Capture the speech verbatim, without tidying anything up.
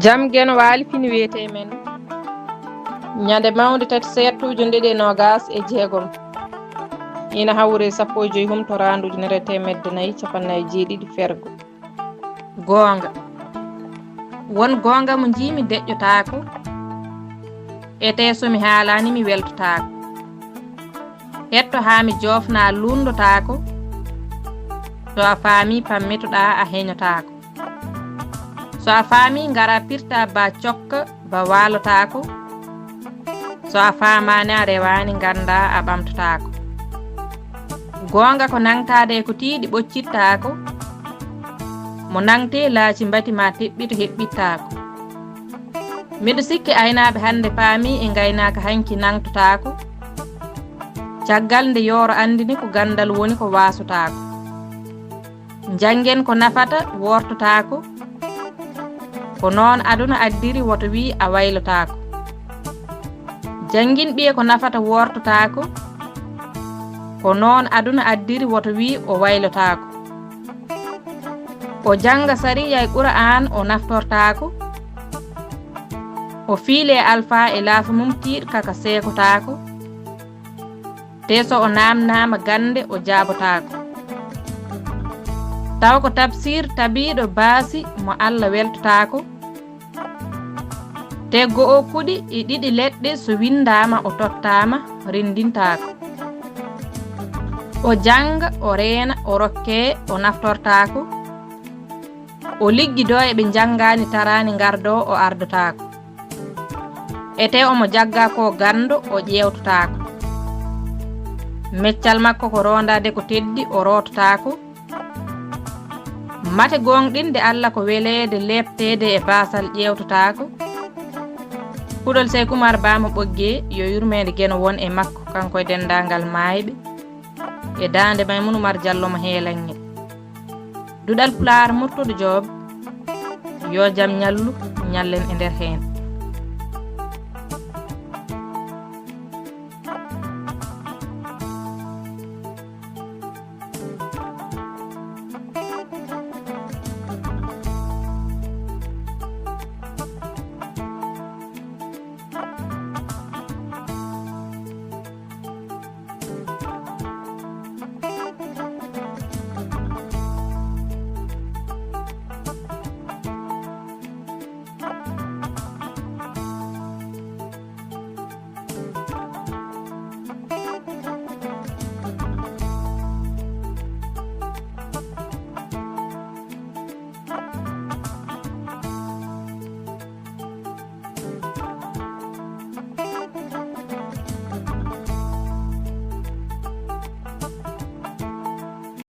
Jam Geno Waali fini wiyetee men. Ñande mawnde tati seeɗtuujo nde ɗe noogaas e jeegom. Ina hawre sappo e joy humtoraandu ujunere teemedde nayi capannay jeeɗiɗi fergo. Goonga. Won goonga mo njiimi deƴƴotaako. Etee so mi haalaani mi weltotaako. Hetto haa mi joofna luundotaako. So a faami pammitoɗaa a heñotaako. So a faami ngara pirta ba cokka ba waalotaako. So a faamaani a rewaani ngannda a ɓamtotaako. Goonga ko nangtaade e ko tiiɗi ɓoccittaako. Mo nangtee laaci mbati ma teɓɓito heɓɓittaako. Miɗo sikki aynaaɓe hannde paami e ngaynaaka hanki nangtotaako. Caggal nde yooro anndini ko ganndal woni ko waasotaako. Njanngen ko nafata woortotaako. Ko noon aduna addiri woto wii a waylotaako. Janngin ɓiye ko nafata woortotaako. Ko noon aduna addiri woto wii o waylotaako. O jannga sariya e Qur'aan o naftortaako. O fiile alfaa e laafa mum tiiɗ kaka seekotaako. Te so o naamnaama gannde o jaabotaako. Taw ko tabsiir tabiiɗo baasi mo Alla weltotaako. Te go'o kuɗi e ɗiɗi leɗɗe so winndaama o tottaama renndintaako. O jannga o reena o rokkee o naftortaako. O liggidoo e ɓe njanngaani taraani ngardoo o ardotaako. Etee omo jagga ko ganndo o ƴeewtotaako. Meccal makko ko roondaade ko teddi o roototaako. Mate gooŋɗinde Alla ko weleede leepteede e baasal ƴeewtotaako. Kuɗol Seyku Umar Ba mo Ɓoggee yo yurmeende Geno won e makko kanko e denndaangal maayɓe. E daande Maymun Umar Jallo mo Heelanŋe. Duɗal Pulaar Murtuɗo Joob. Yo jam ñallu ñallen e nder heen.